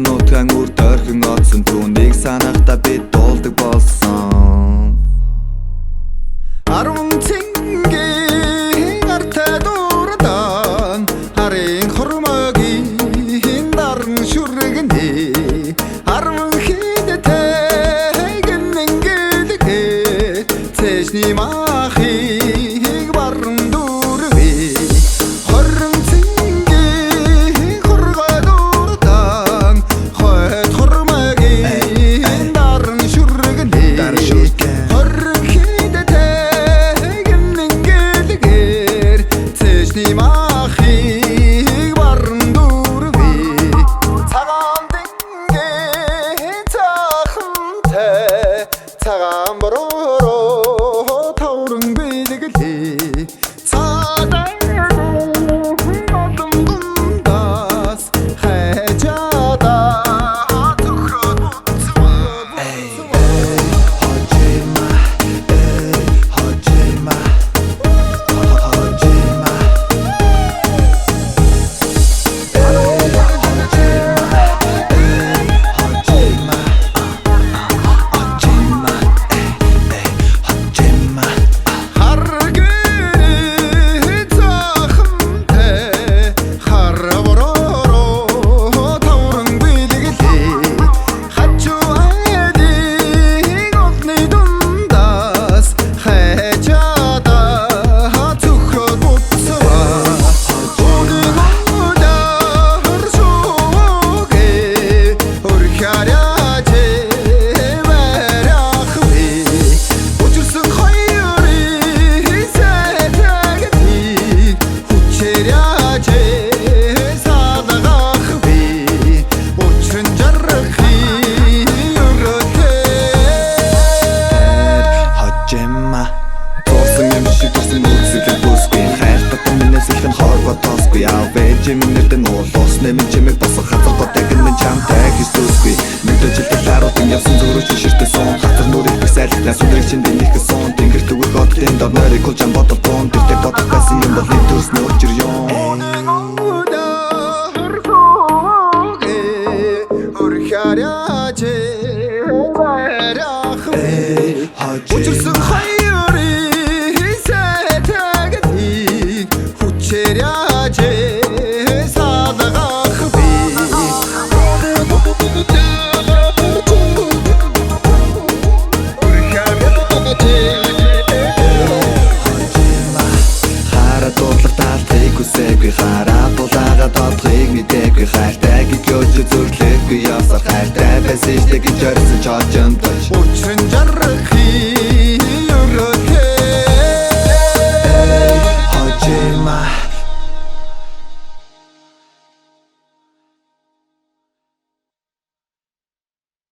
нутгаан үр дорхин одсон. Түүнийг санахдаа би дуулдаг болсон. Арван цэнгийн артай дурдан харын хормогийн даран шүргэнэ. Арван хидтэй гэнэнгэлгэ цэжний махыг баран дүрвэ. Хорон цэнгийн хургай дурдан хойд хормогийн даран шүргэнэ. Даран шүргэн. Хорон хидтэй гэнэнгэлгээр цэжний махыг баран дүрвэ. Цагаан дэнгээ цахантай цагаан бороо тавран бэлгэлээ. Цаадан дундаас хайжаада төхрөөд бүтсэн. Хожима, хожима, хожима. Хожима, хожима, хожима. Хар гэрээ цахантай хар бороо тавран бэлгэлээ. Хачуу айлын олны дундаас хайжаада цөхрөөд бүтсваа. Үүдэн өлөр шүүгээ өрхөряж барих вэ. Учирсан хоёрын сэтгэлийг хүчээр яаж салгах вэ? Учир нь жаргахын өрөөтэй. Хожима. Туусан юм шиг төрсөн нүцгэлэг бүсгүй. Хайр татан минь сэлхэн хоргоо тоосгүй. Аав ээж минь нэрдэн уулуус нэмэн чимэг босон. Хазар готыг минь чамтай гэж зүсгүй. Мэдээжилдэг ларуудын явсан зүрх чи ширтэ сон. Хазар нүрийг бих сайлхнаа сүндрэг чин дэнийх сон. Тэнгэр түгэх оддын дор нойрыг хулжан бодол бон. Тэртээ бодох байсан юм бол нэг төрсний учир юм. Үүдэн өлөр өрхөряж барих вэ. Учирсан хоёрын сэтгэлийг хүчээр яаж салгах вэ? Хараа дуудлах таалтыг хүсээгүй. Хараа булаагаа тоодохыг мэдээгүй. Хайртай гэж өж зүрлэхгүй. Явсаар хайртай байсан штэ гэж орсон чожон тож. Учир нь жаргахын